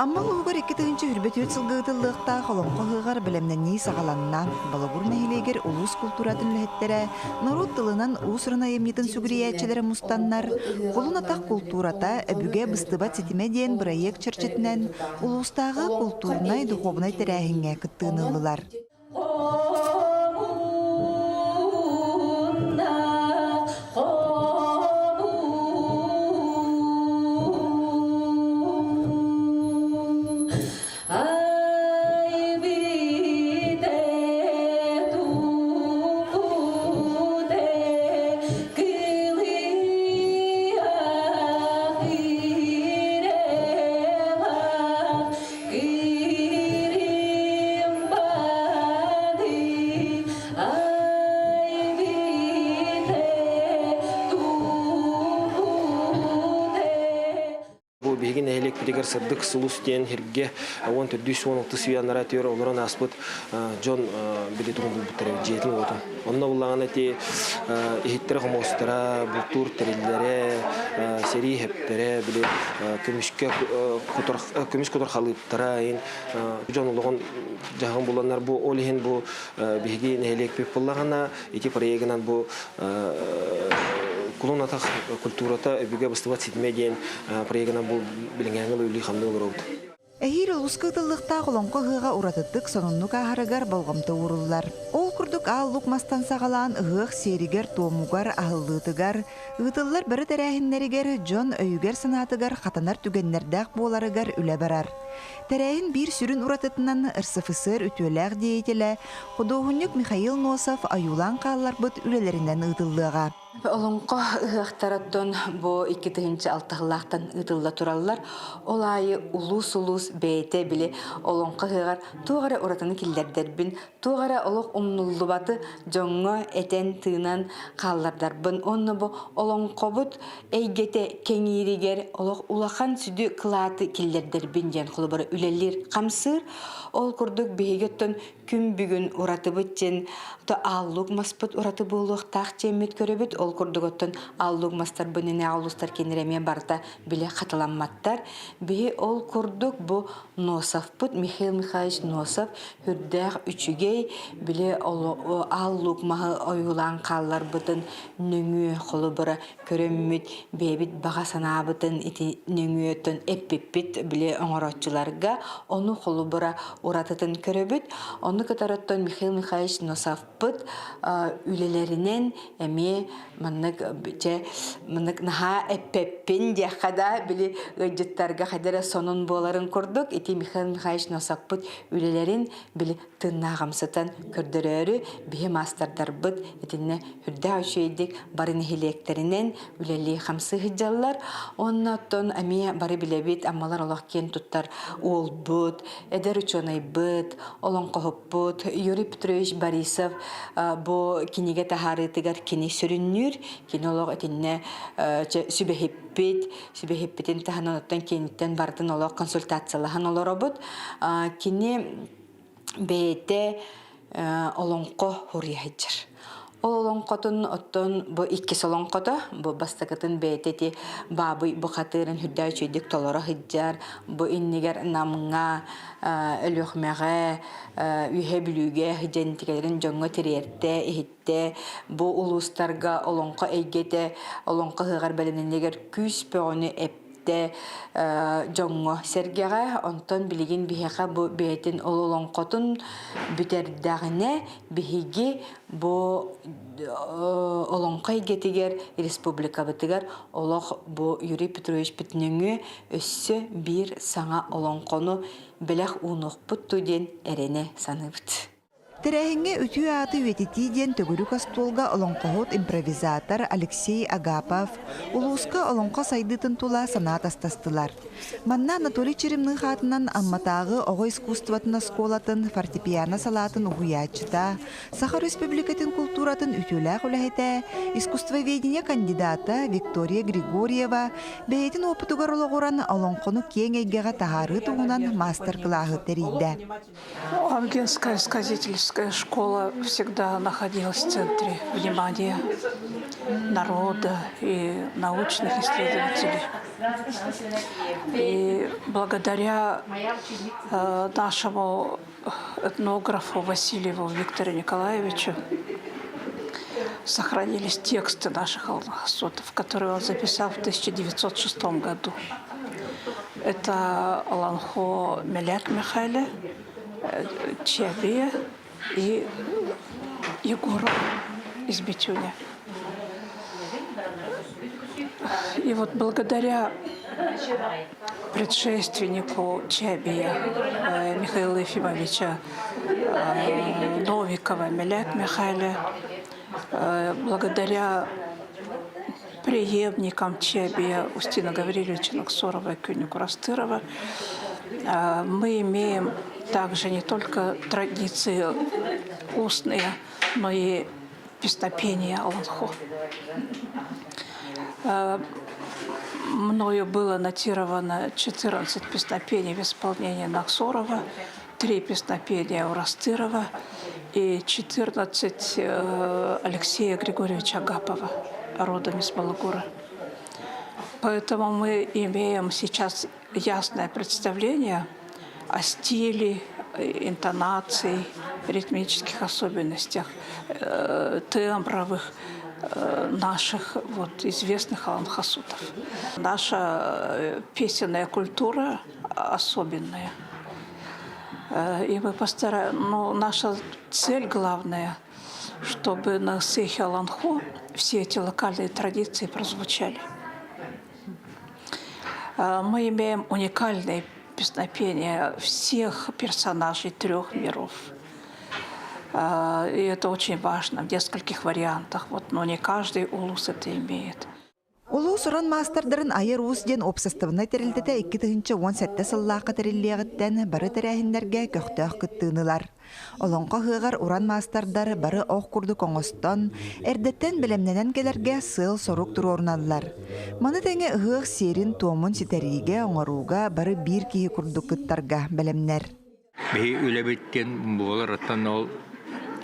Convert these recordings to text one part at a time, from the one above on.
Амма улууһугар 2024 сылга ыытыллыахтаах Олоҥхо ыһыаҕар бэлэмнэнии саҕаланна. Болугур нэһилиэгэр улуус култууратын үлэһиттэрэ, норуот тылынан уус-уран айымньытын сүгүрүйээччилэрэ мустаннар, Кулун атах култуурата, өбүгэ быстыбат ситимэ диэн бырайыак чэрчитинэн улуустааҕы култуурунай, духуобунай тэрээһиҥҥэ кыттыыны ыллылар. Бу биһиги нэһилиэкпитигэр сырдык сулус диэн сиргэ 14 16 үйэ түөр олорон ааспыт дьон били тугун булбуттар эбит дьиэтин уотун. Онно буллаҕына ити иһиттэрэ хомуостара, бултуур тэриллэрэ, сэрии хэптэрэ, били көмүскэ көмүс кутар халыыптара дьон олоҕун дьаһаҕын буланнар бу ол иһин бу биһиги нэһилиэкпит буллаҕына ити проегынан бу кулун атах культурата өбүгэ быстыбат ситимэ диэн проегынан бу билиҥээҥи үлүү хамныы олоробут. Эһиил улууска ытыллыахтаах Олоҥхо ыһыаҕа уратытык, сонуннук ааһарыгар болҕомто ууруллар. Ол курдук Аал Лук мастан саҕалаан ыһыах сиэригэр-туомугар, аһыллыытыгар, ыытыллар бары тэрээһиннэригэр дьон өйүгэр-санаатыгар хатанар түгэннэрдээх буоларыгар үлэ барар. Тэрээһин биир сүрүн уратытынан РСФСР үтүөлээх деятелэ, худуоһунньук Михаил Носов ойуулаан хаалларбыт үлэлэринэн ыытыллыаҕа. Олоҥхо ыһыахтарыттан бу 2006 сыллаахтан ыытылла тураллар. Ол аайы улуус-улуус бэйэтэ били олоҥхо ыһыаҕар туох эрэ уратыны киллэрдэрбин, туох эрэ олох умнуллубаты дьоҥҥо этэн-тыынан хааллардарбын уонна бу олоҥхобут эйгэтэ кэҥииригэр олох улахан сүдү кылааты киллэрдэрбин диэн холобура үлэлиир хамсыыр. Ол курдук биһиги оттон күн бүгүн уратыбыт диэн то ааллук маспыт ураты буолуохтаах диэммит көрөбүт. Ол курдук оттон ааллук мастарбын инээ улуустар кинилэр эмиэ барыта билэ хатыламматтар. Биһи ол курдук бу Носовпут Михаил Михайлович Носов үрдээх үчүгэй били аал луук маһы ойуулаан хаалларбытын нөҥүө холобура көрөммүт бэйэбит баҕа санаабытын ити нөҥүөтөн эппиппит били оҥорооччуларга ону холобура уратытын көрөбүт ону кытары Михаил Михайлович Носовпут үлэлэринэн эмиэ маннык чэ маннык наһаа эппэппин диэххэ да били ыалдьыттарга хайда эрэ сонун буоларын курдук ити Михаил Михайлович Носовпут үлэлэрин били тыыннааҕымсытан көрдөрөөрү биһи маастардарбыт итиннэ үрдээх үчүгэйдик бары нэһилиэктэринэн үлэлии хамсыы сылдьаллар уонна оттон эмиэ бары билэбит аммалар олох киэн туттар уолбут эдэр учуонайбыт олоҥхоһуппут Юрий Петрович Борисов бу кинигэ таһаарыытыгар кини сүрүннүүр кини олох итиннэ сүбэһиппит сүбэһиппитин таһынан оттон киниттэн барытын олох консультациялаһан олоробут кини бэйэтэ олоҥхо суруйа сылдьар. Ол олоҥхотун оттон бу иккис олоҥхото, бу бастакытын бэйэтэ ити Баабый бухатыырын үрдээх үчүгэйдик толоро сылдьар, бу иннигэр Намҥа, Өлүөхүмэҕэ, Үөһээ Бүлүүгэ сылдьан дьоҥҥо тириэртэ, иһиттэ. Бу улуустарга олоҥхо эйгэтэ олоҥхо ыһыаҕар бэлэмнэнигэр күүс бөҕөнү эп эттэ дьоҥҥо сэргэҕэ онтон билигин биһиэхэ бу бэйэтин ол олоҥхотун бүтэрдэҕинэ биһиги бу олоҥхо эйгэтигэр республикабытыгар олох бу Юрий Петрович нөҥүө өссө биир саҥа олоҥхону бэлэх уунуохпут дуу диэн эрэнэ саныыбыт. Тэрээһиҥҥэ үтүө ааты үйэтитии диэн төгүрүк остуолга олоҥхоһут импровизатор Алексей Агапов, улууска олоҥхо сайдыытын тула санаа атастастылар. Манна Анатолий Черемных аатынан Амматааҕы оҕо искусствотын оскуолатын фортепиано салаатын уһуйааччыта, Саха Өрөспүүбүлүкэтин култууратын үтүөлээх үлэһитэ, искусствоведение кандидата Виктория Григорьева бэйэтин уопутугар олоҕуран олоҥхону киэҥ эйгэҕэ таһаарыы туһунан маастар-кылааһы тэрийдэ. Амгинская сказительская школа всегда находилась в центре внимания. народа и научных исследователей. И благодаря нашему этнографу Васильеву Виктору Николаевичу сохранились тексты наших олонхосутов, которые он записал в 1906 году. Это Олонхо Меляк Михайле, Чебе и Егора из Битюня. И вот благодаря предшественнику Чебия Михаила Ефимовича Новикова Меляк Михайле, благодаря преемникам Чебия Устина Гавриловича Наксорова и Кюню Курастырова, мы имеем также не только традиции устные, но и песнопения Олонхо. Мною было нотировано 14 песнопений в исполнении Наксорова, 3 песнопения Урастырова и 14 Алексея Григорьевича Агапова, родом из Балагура. Поэтому мы имеем сейчас ясное представление о стиле, интонации, ритмических особенностях, тембровых наших вот известных олонхосутов. Наша песенная культура особенная. И мы постараемся, ну, наша цель главная, чтобы на Сехе Олонхо все эти локальные традиции прозвучали. Мы имеем уникальные песнопения всех персонажей трех миров. И это очень важно в нескольких вариантах. Вот, но не каждый улус это имеет. Улуус уран маастардарын Айар Уус диэн уопсастыбаннай тэрилтэтэ 2017 сыллаахха тэриллиэҕиттэн бары тэрээһиннэргэ көхтөөх кыттыыны ылар. Олоҥхо ыһыаҕар уран маастардар бары ох курдук оҥостон, эрдэттэн бэлэмнэнэн кэлэргэ сыал-сорук туруоруналлар. Маны тэҥэ ыһыах сиэрин-туомун ситэриигэ, оҥорууга бары биир киһи курдук кыттарга бэлэмнэр. Биһи үлэбит диэн буолар, оттон ол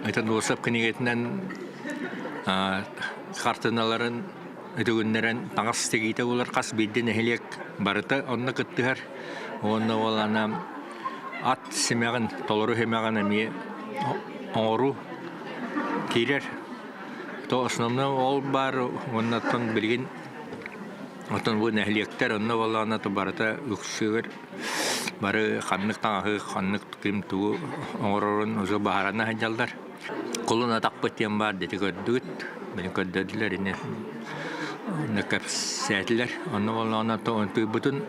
это Носов кинигэтинэн хартыыналарын үтүгүннэрэн таҥас тигиитэ буолар хас биирдии нэһилиэк барыта онно кыттыһар. Уонна ол ана ат симэҕин, толору симэҕин эмиэ оҥоруу киирэр. То основной ол баар уонна оттон билигин оттон бу нэһилиэктэр онно буоллаҕына то барыта үксүгэр Бары ханнык таҥаһы, ханнык ким тугу оҥорорун уже баһаарана сылдьаллар. Кулун атахпыт диэн баар дити көрдүгүт. Мини көрдөрдүлэр ини онно кэпсээтилэр. Онно буоллаҕына тыйбытын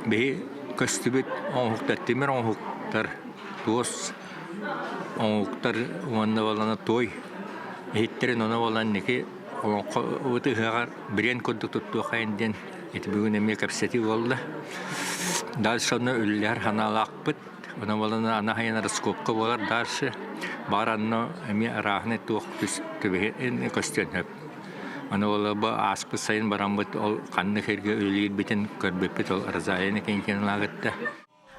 биһи көстүбүт оҥоһуктар, тимир оҥоһуктар, туос оҥоһуктар уонна буоллаҕына туой иһиттэрин ону буолан ники олоҥхо ыһыаҕар бренд курдук туттуохайын диэн Ити бүгүн эмиэ кэпсэтии буолла. Дальше онно үллэһэр санаалаахпыт. Ону буолан ана хайан раскопка буолар дальше. Баар анно эмиэ арааһынай туох түбэһин көстүөн сөп. Аны ол бу ааспыт сайын бараммыт ол ханнык сиргэ үлэлиирбитин көрбүппүт ол Розалия Никитина кытта.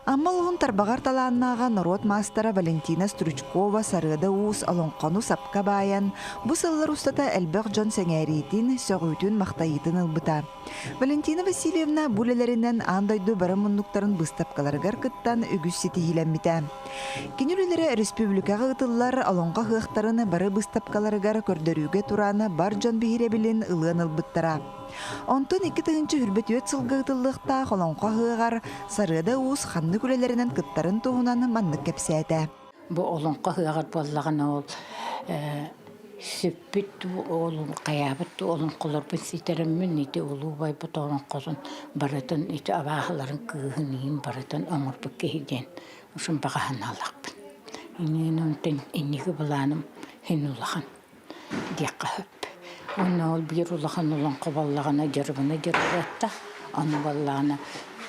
Амма улууһун тарбаҕар талааннааҕа норуот маастара Валентина Стручкова Сарыада Уус олоҥхону сапка баайан, бу сыллар устата элбэх дьон сэҥээриитин, сөҕүүтүн-махтайыытын ылбыта. Валентина Васильевна бу үлэлэринэн аан дойду бары муннуктарын быыстапкаларыгар кыттан үгүс ситиһиилэммитэ. Кини үлэлэрэ республикаҕа ыытыллар олоҥхо ыһыахтарын бары быыстапкаларыгар көрдөрүүгэ туран бар дьон биһирэбилин ылыан ылбыттара. Онтон 2024 сылга ыытыллыахтаах Олоҥхо ыһыаҕар Сарыада Уус ханнык үлэлэринэн кыттарын туһунан маннык кэпсээтэ. Бу олоҥхо ыһыаҕар буоллаҕына ол сүппүт ол хайаабыт олоҥхолорбун ситэрэммин ити улуу байбыт олоҥхотун барытын ити абааһыларын кыыһын иһин барытын оҥорбут киһи диэн ушун баҕаһынаалахпын. Иннин онтон инники былааным хин улахан. диэххэ сөп. Уонна ол биир улахан олоҥхо буоллаҕына дьарыбына дьарыгыратта. Ону буоллаҕына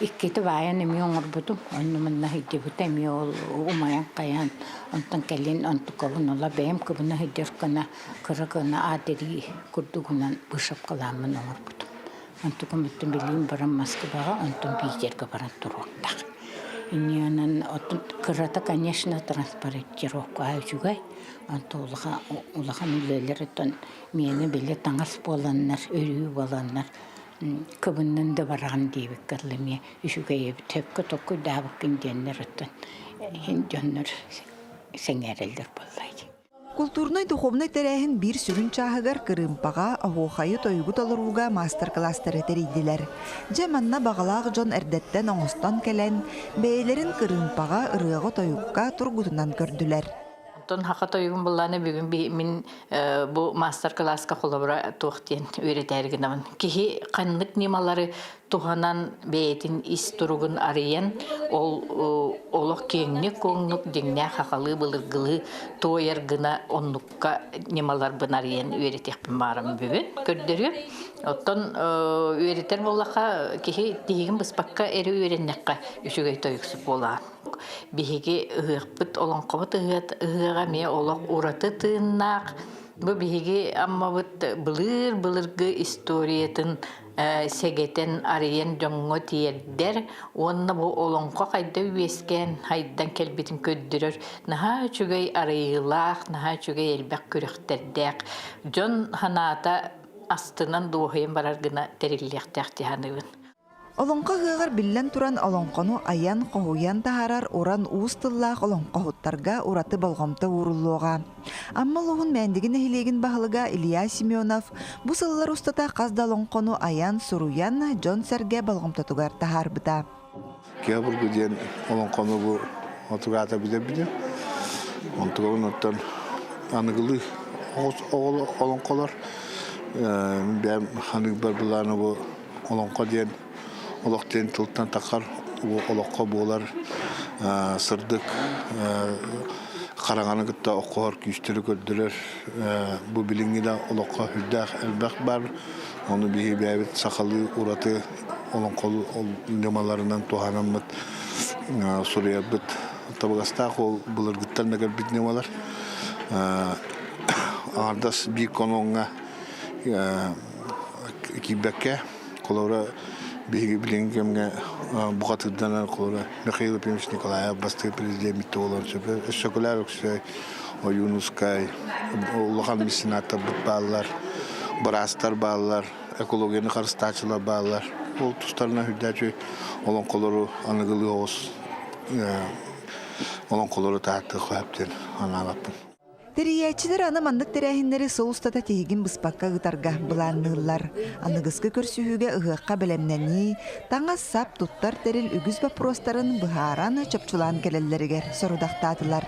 иккити баайан эмиэ оҥорбутум. Онно манна сылдьыбыта эмиэ ол умайан хайаан онтон кэлин онтукабын ыла бэйэм кыбына сылдьар гына кыра гына аадырыы курдугунан быышапкалааммын оҥорбутум. Онтукум өттүн билиим баран Москваҕа, онтон Питергэ баран туруохтаах. Иннинэн кырата, конечно, транспортировка үчүгэй. Онто улахан улахан үлэлэр оттон миэнэ били таҥас буоланнар, өрүү буоланнар кыбыннын да бараҕын диэбиккэ дылы эмиэ үчүгэй эбит. Сөпкө толкуйдаабыккын диэннэр оттон дьоннор сэҥээрэллэр буоллаа дии. Култуурнай-духовнай тэрээһин биир сүрүн чааһыгар кырыымпаҕа, оһуохайы тойугу толорууга маастар-кылаастары тэрийдилэр. Дьэ, манна баҕалаах дьон эрдэттэн оҥостон кэлэн, бэйэлэрин кырыымпаҕа, ырыаҕа-тойукка тургутунан көрдүлэр. Онтон хаха тойугун былаана бүгүн мин бу маастар-кылааска холобура туох диэн үөрэтээри гынабын. Киһи ханнык ньымалары туһанан бэйэтин ис туругун арыйан, ол олох киэҥник-куоҥнук дьиҥнээх хахалыы былыргылыы туойар гына оннукка ньымаларбын арыйан үөрэтиэхпин баарым бүгүн көрдөрүөм. Оттон үөрэтэр буоллахха киһи тиһигин быспакка эрэ үөрэннэххэ үчүгэй тойуксут буолаҕын. Биһиги ыһыахпыт, олоҥхобут ыһыаҕа эмиэ олох ураты тыыннаах. Бу биһиги Аммабыт былыр-былыргы историятын сэгэтэн арыйан дьоҥҥо тиэрдэр уонна бу олоҥхо хайда үөскээн хайдан кэлбитин көрдөрөр наһаа үчүгэй арыйыылаах, наһаа үчүгэй элбэх күрэхтэрдээх дьон санаата астынан дуоһуйан барар гына тэриллиэхтээх дии саныыбын. Олоҥхо ыһыаҕар биллэн туран олоҥхону айан, хоһуйан таһаарар уран уус тыллаах олоҥхоһуттарга ураты болҕомто ууруллуоҕа. Амма улууһун Мээндиги нэһилиэгин баһылыга Илья Семенов бу сыллар устата хас да олоҥхону айан, суруйан дьон-сэргэ болҕомтотугар таһаарбыта. Киһи бургу диэн олоҥхону бу отугаата билэрбитим. Онтугабын оттон аныгылыы олоҥхолор бэйэм ханыгбар былааны бу Олоҥхо диэн олох диэн тылтан таххар олоххо буолар сырдык хараҥаны кытта оххоһор күүстэри көрдөрөр бу билиҥҥи да олоххо сүрдээх элбэх баар ону биһиги бэйэбит сахалыы ураты олоҥхолуу ньымаларынан туһанаммыт суруйарбыт табыгастаах ол былыргыттан да кэлбит ньымалар аҥардас биир конуоҥҥа киирбэккэ, холобура, биһиги билиҥҥи кэмҥэ бухатыырданар холобура Михаил Ефимович Николаев бастакы президеммит буолан Өссөкүлээх Өксөй, Ойуунускай, улахан меценаттарбыт бааллар, быраастар бааллар, экологияны харыстааччылар бааллар. Ол тустарынан үрдээччи олоҥхолору аныгылыы оҕус олоҥхолору таһааттыахха сөп диэн санаабаппын. Тэрийээччилэр аны маннык тэрээһиннэри сыл устата тиһигин быспакка ыытарга былаанныыллар. Аныгыскы көрсүһүүгэ ыһыахха бэлэмнэнии, таҥас-сап, туттар тэрил үгүс боппуруостарын быһааран, чопчулаан кэлэллэригэр сорудахтаатылар.